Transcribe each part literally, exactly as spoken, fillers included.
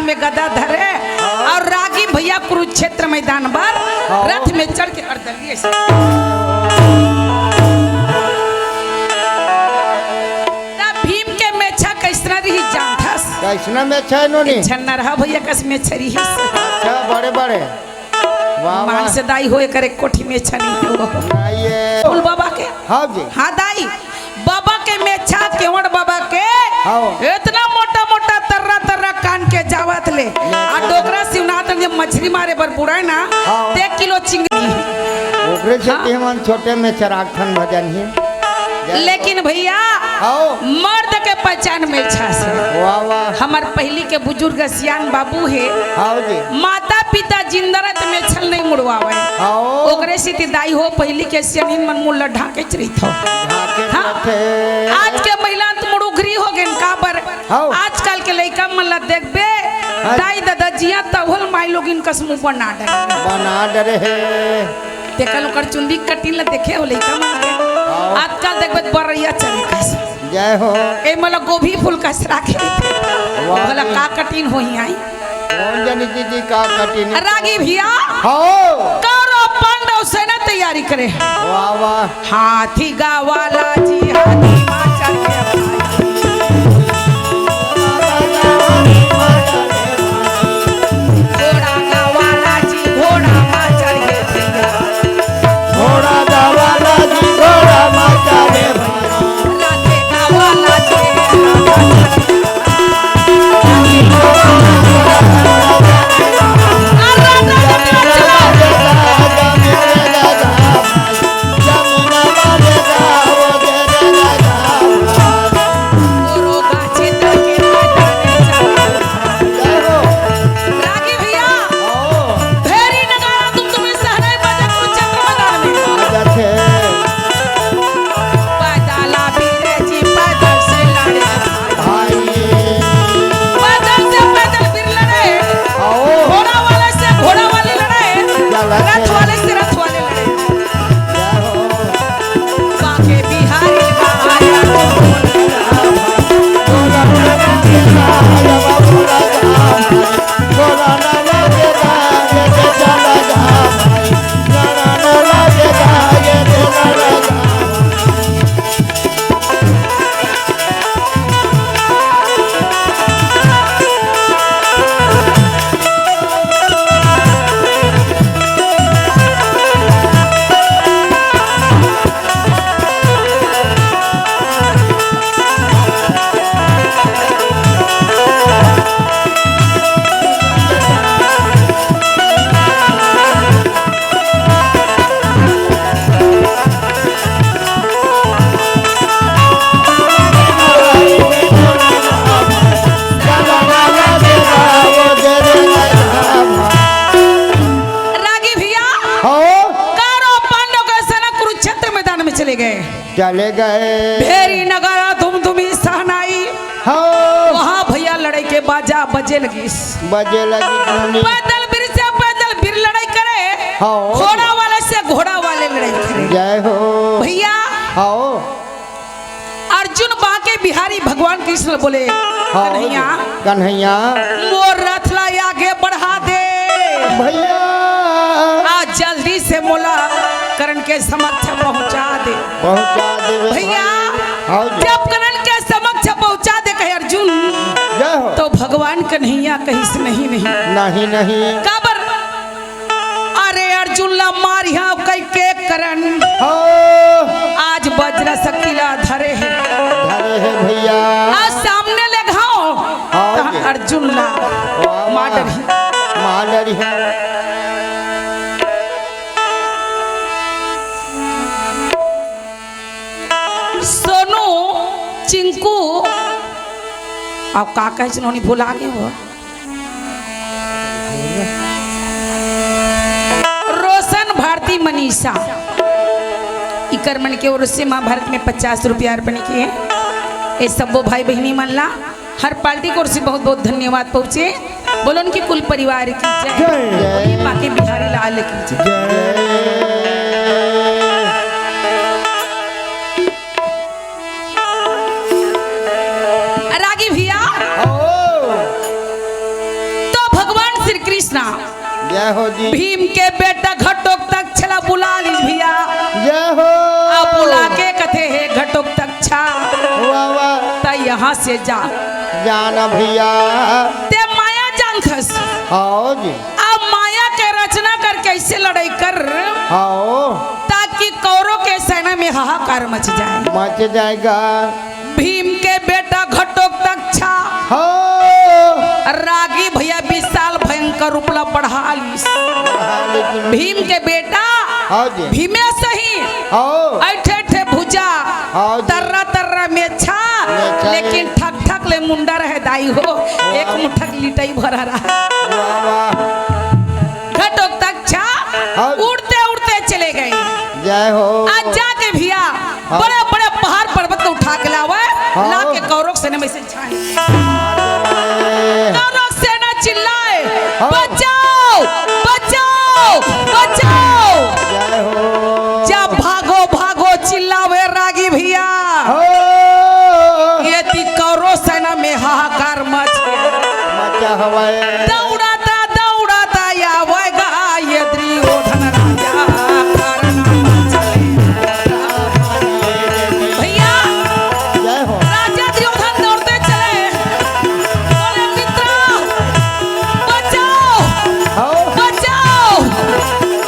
में गदा धरे। हाँ। अउ रागी भइया कुरुक्षेत्र मैदान बर हाँ। रथ में चढ़ के अरदलिए से। त भीम के मेछा कइसना रिहिस जानथस? कइसना मेछा हे नोनी? एक झन नरहा भइया कस मेछा रिहिस। अच्छा, बड़े बड़े। वाह, मान वाह। से दाई हो, एकर एक कोठी मेछा नइ हो। नहीं ये। फूल बाबा के? हाँ जी। हाँ दाई, बाबा के मेछा, केवड़ बाबा के। हाँ। एतना मोटा मोटा तर्रा तर्रा कान के जावत ले। आ डोकरा शिवनाथ जब मछरी मारे बर बुलाय ना, हाँ। ते किलो चिंगरी। ओकरे सेती हाँ। हमन छोटे मेछा राखथन भजन ही। जय लेकिन भइया, हाँ। मर्द के पहचान मेछा से। वाह, वाह। हमर पहिली के बुजुर्ग सियान बाबू हे। हाँ जी। माता पिता जिंदा रहे त मेछा ल नइ मुड़वावय। हाँ। ओकरे सेती दाई हो पहिली के सियानिन मन मुड़ ल ढांकेच रहिथव। ढांकेच हाँ। रहिथे। आज के महिला त मुड़ुघरी हो गेन, काबर? हाँ। आजकल के लइका मन ल देखबे, हाँ। दाई ददा जिया तभो ल माईलोगिन कस मुंह बना डरे। बना डरे हे। तेकर ओकर चुंदी कटिन ल देखे हो लइका मन के। हाँ। आजकल देखबे त बरइया चले कस। जय हो। ए मोला गोभी फूल कस राखे। वाह भला जी। का कटिन होही आई? कोन जनी दीदी का कटिन? रागी भइया। हाँ। कौरव पांडव सेना तैयारी करे। वाह, वाह। हाथी गाँव वाला जी, हाथी मा चढ़ के भाई। घोड़ा गाँव वाला जी, घोड़ा मा चढ़ के भइया। घोड़ा गाँव वाला जी, घोड़ा मा चढ़ के भइया। रथे गाँव वाला जी। रागी भइया, भेरी नगाड़ा तुम तुम्हें सहनाई बजा कुरुक्षेत्र मैदान में। पैदल बीरे जी पैदल से लड़े। भाई। पैदल से पैदल बीर लड़े। आओ। घोड़ा वाले से घोड़ा वाले लड़े। क्या लड़े? रथ वाले से रथ वाले लड़े। क्या हो? बांके बिहारी बाबा। रागी भैया, हाँ। कौरव पांडव के सेना कुरुक्षेत्र मैदान में चले गए। चले गए। भेरी नगाड़ा धुमधुमी सहनाई। हाँ। वहाँ भैया लड़ाई के बाजा बजे लगिस। बजे लगी धुनी। पैदल बीर से पैदल बीर लड़ाई करे। हाँ। घोड़ा वाले से घोड़ा वाले लड़ाई करे। जय हो। भैया। हाँ। अर्जुन बांके बिहारी भगवान कृष्ण बोले, हाँ, कन्हैया, कन्हैया। मोर रथ ला आगे बढ़ा दे। भैया। आ जल्दी से मोला करण के समक्ष पहुंचा दे। पहुंचा दे भैया। हाँ जी। जब करण के समक्ष पहुंचा दे कहे अर्जुन, जय हो। तो भगवान कन्हैया कहिस नहीं, नहीं। नहीं, नहीं। काबर? अरे अर्जुन ला मारिहा कहि के करण। हाँ। आज वज्र शक्ति ला धरे हे। धरे हे भैया। आज सामने ले घाव। हाँ तहाँ जी। अर्जुन ला वाह, वाह। मार डरही। मार डरही। सोनू, चिंकू, अब का कहे नोनी भुला गे हो। रोशन भारती मनीषा, इकर मन के ओर से महाभारत में पचास रुपया अर्पण किए। ये सब्बो भाई बहिनी मन ला हर पार्टी की ओर से बहुत बहुत धन्यवाद पहुँचे। बोलो उनके कुल परिवार की जय। जय। बोलिए बांके बिहारी लाल की जय। जय। रागी भैया। ओ। जय हो जी। भीम के बेटा घटोत्कच ला बुला लिस भैया। जय हो। अब बुला के कथे, "हे घटोत्कच, वाह, वाह। त यहाँ से जा।" जा ना भैया। ते माया जानथस। हव जी। अब माया के रचना करके ऐसे लड़ाई कर, हव। ताकि कौरव के सेना में हाहाकार मच जाए। मच जाएगा। भीम के बेटा घटोत्कच। हो। रागी भैया विशाल भयंकर रूप ला बढ़ा लिस। बढ़ा लिस। भीम के बेटा हाँ जी। भीमे सही। हो। ऐठे ऐठे भुजा। हाँ जी। तर्रा तर्रा मेछा। मेछा। लेकिन ठक ठक ले मुंडा रहे दाई हो। वाह। एक मुठक लिटई भरा रहा। वाह, वाह। घटोत्कच हाँ। उड़ते उड़ते चले गए। जय हो। आज जाके भैया हाँ। बड़े बड़े पहाड़ पर्वत को उठा के लावे, हाँ। ला के कौरव सेना में से छाए। अरे। कौरव सेना चिल्लाए, हाँ। "बचाओ, बचाओ, बचाओ।" जय हो। जब भागो, भागो चिल्लावे रागी भैया। हो। ये ती कौरव सेना में हाहाकार मच गया। मचा हवाए। दौड़ाता, दौड़ाता आवेगा ये दुर्योधन राजा। भैया, जय हो। राजा दुर्योधन दौड़ते चले। बोले, "मित्र, बचाओ, हो। बचाओ,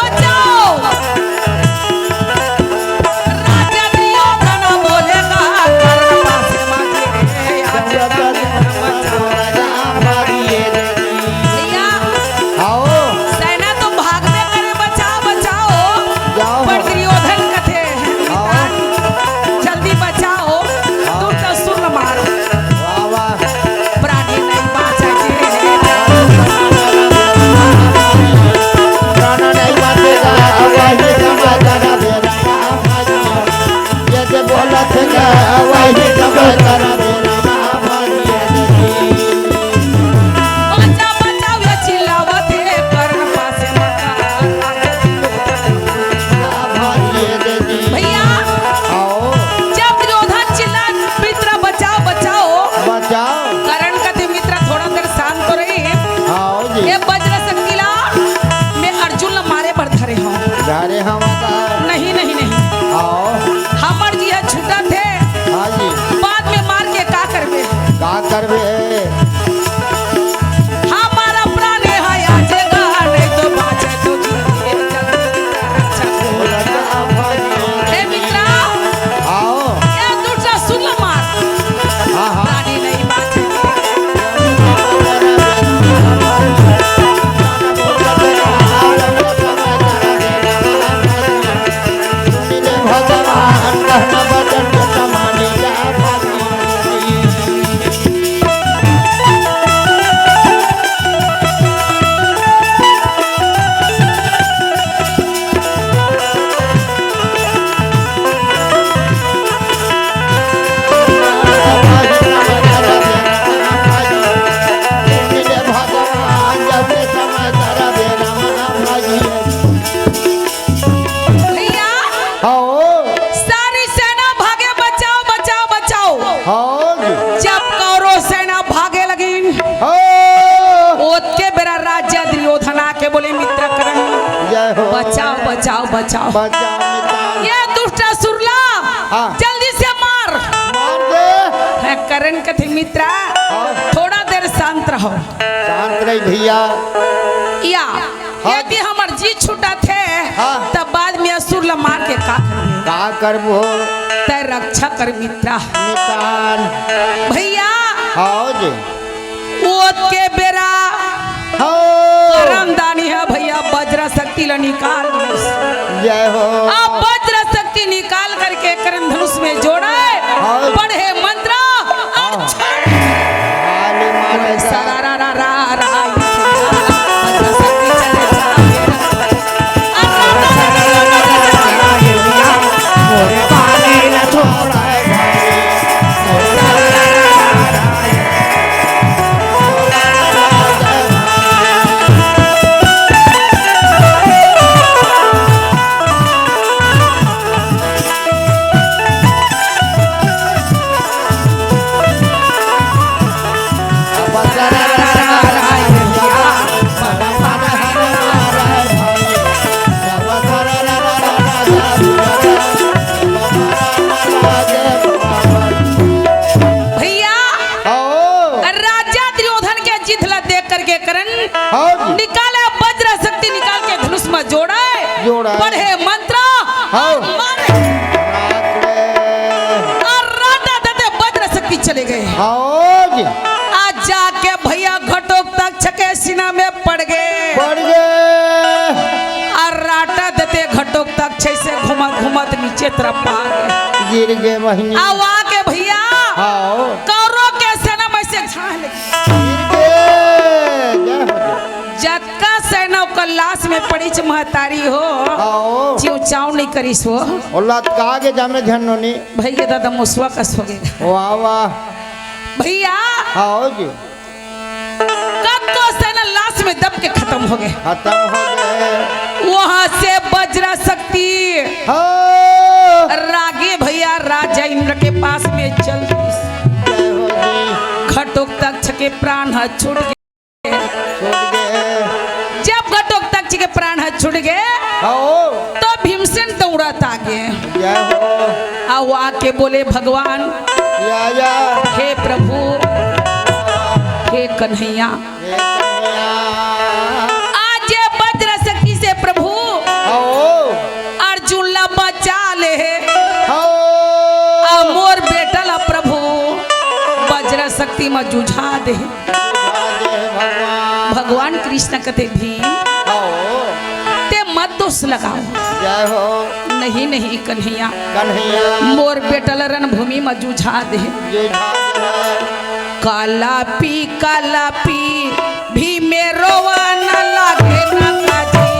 बचाओ।" राजा दुर्योधन बोले, "कहाँ कर पास मांगे?" भैया, आओ। सेना तो भागबे करे, "बचाओ, बचाओ।" जाओ। पर दुर्योधन कथे, आओ। "जल्दी बचाओ, आओ। तू तो सुन मारो।" वाह, वाह। प्राणी नहीं बाँचे। प्राण नहीं बाँचेगा, वही समय कर दे राम। ये जे बोलत है, वही समय कर दे राम। बचाओ, बचाओ, ये चिल्लावत है, कर्ण पास मत। भैया, आओ। जब दुर्योधन चिल्ला, "मित्र, बचाओ, बचाओ।" बचाओ। कर्ण कथे, "मित्र, थोड़ा देर शांत तो रही।" आओ जी। ये वज्र शक्ति ला, मैं अर्जुन ला मारे बर धरे हूँ। धरे हूँ का? नहीं, नहीं, नहीं। आओ। हमर जी है छूटत है। हाँ जी। बाद में मार के का करबे? का करबे? हमारा प्राण है, आ जाएगा, नहीं तो बाँचे तो जी। हे मित्रा, आओ। ये दूसरा सुन लो मार। हाँ, हाँ। प्राणी नहीं बाँचे। भगवान कहना बचन के समान। भैया, हाँ। सारी सेना भागे, "बचाओ, बचाओ, बचाओ।" हाँ जी। जब कौरव सेना भागे लगिन, हाँ। ओतके बेरा राजा दुर्योधन आके बोले, "मित्र कर्ण, जय हो। बचाओ, बचाओ, बचाओ। बचाओ, मित्र। ये दुष्ट असुर ला हाँ। जल्दी से मार।" मार दे। हे कर्ण कथे, "मित्र, हाँ। थोड़ा देर शांत रहो।" शांत रही भैया। या हाँ। यदि हमर जी छूटत हे, हाँ। तब बाद में असुर ला मार के का करबे? का करबो? तै रक्षा कर मित्रा। मितान। भैया, हाँ जी। ओतके बेरा हाँ। करमदानी हे भैया, वज्र शक्ति ला निकाल लिस। जय हो। अब वज्र शक्ति निकाल करके करम धनुष में जोड़े, हाँ। पढ़े मंत्र, हाँ। काली माता का। सरारारारा। करन। हाँ जी। निकाले वज्र शक्ति, निकाल के धनुष में जोड़े। जोड़े। पढ़े मंत्र। हाँ। मारे। अर्राटा देते वज्र शक्ति चले गए। हाँ जी। आ जाके भैया घटोत्कच के सीना में पड़ गए। पड़ गए। अर्राटा देते घटोत्कच से घूमत घूमत नीचे तरफ आ गए। गिर गए बहिनी। आ आके भैया। हाँ। कौरव के सेना में से झाल। गिर गए। जय हो जय। जतका सेना ओकर लाश में पड़िस महतारी हो। हाँ। चिउचाव नहीं करिस हो। ओ लतका के जामे झन्नो नी। भैया दादा मुसवा कस हो गए। वाह, वाह। भैया। हाँ जी। कतको सेना लाश में दब के खत्म हो गए। खत्म हो गए। वहां से वज्र शक्ति। हाँ। रागे भैया राजा इंद्र के पास में चल दी। जय हो जी। घटोत्कच के प्राण ह छूट गए। छूट गए। जब घटोत्कच के प्राण ह छूट गए, हाँ। तो भीमसेन दौड़त आगे। जय हो। आ आके बोले, भगवान, या, या। हे प्रभु, हे कन्हैया, हे कन्हैया। आज ये वज्र शक्ति से प्रभु हाँ। अर्जुन ला बचा ले। हाँ। आ मोर बेटा ला प्रभु वज्र शक्ति में जुझा दे। जुझा दे भगवान। भगवान कृष्ण कथे, भीम, हाँ। ते मत दोष लगाओ। जय हो। नहीं, नहीं कन्हैया। कन्हैया। मोर बेटा ला रणभूमि में जुझा दे। जुझा दे। कलपी कलपी भीमे रोवन लागे ना काजी,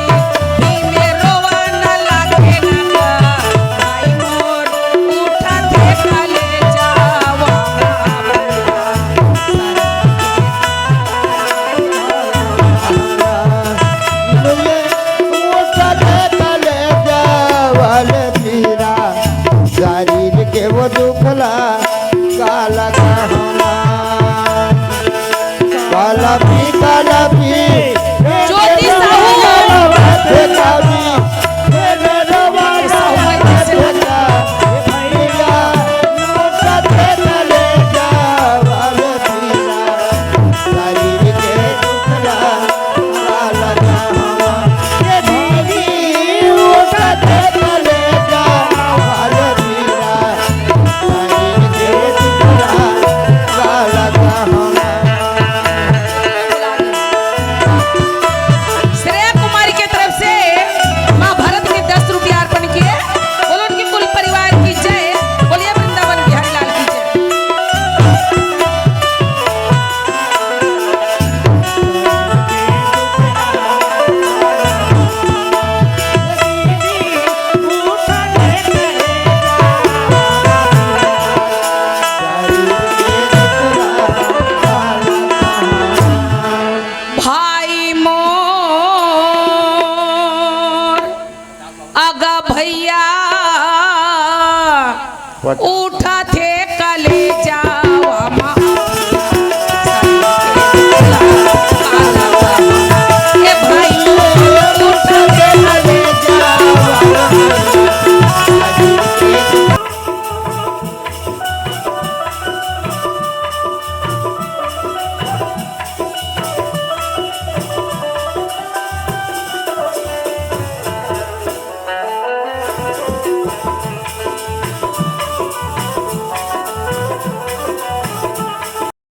भीमे रोवन लागे ना का, भाई मोर उठत हे कलेजावा। उठत हे कलेजावा ले पीरा, शरीर के वो दुखला काला कहना। कलपी, कलपी, ज्योति साहू। कलपी, साहू भाई कैसे लगा? श्रेया कुमारी के तरफ से माँ भारत के दस रुपया अर्पण किए। बोलो उनके कुल परिवार की जय। बोलिए वृंदावन बिहारी लाल की जय। भाई मोर अगा भैया,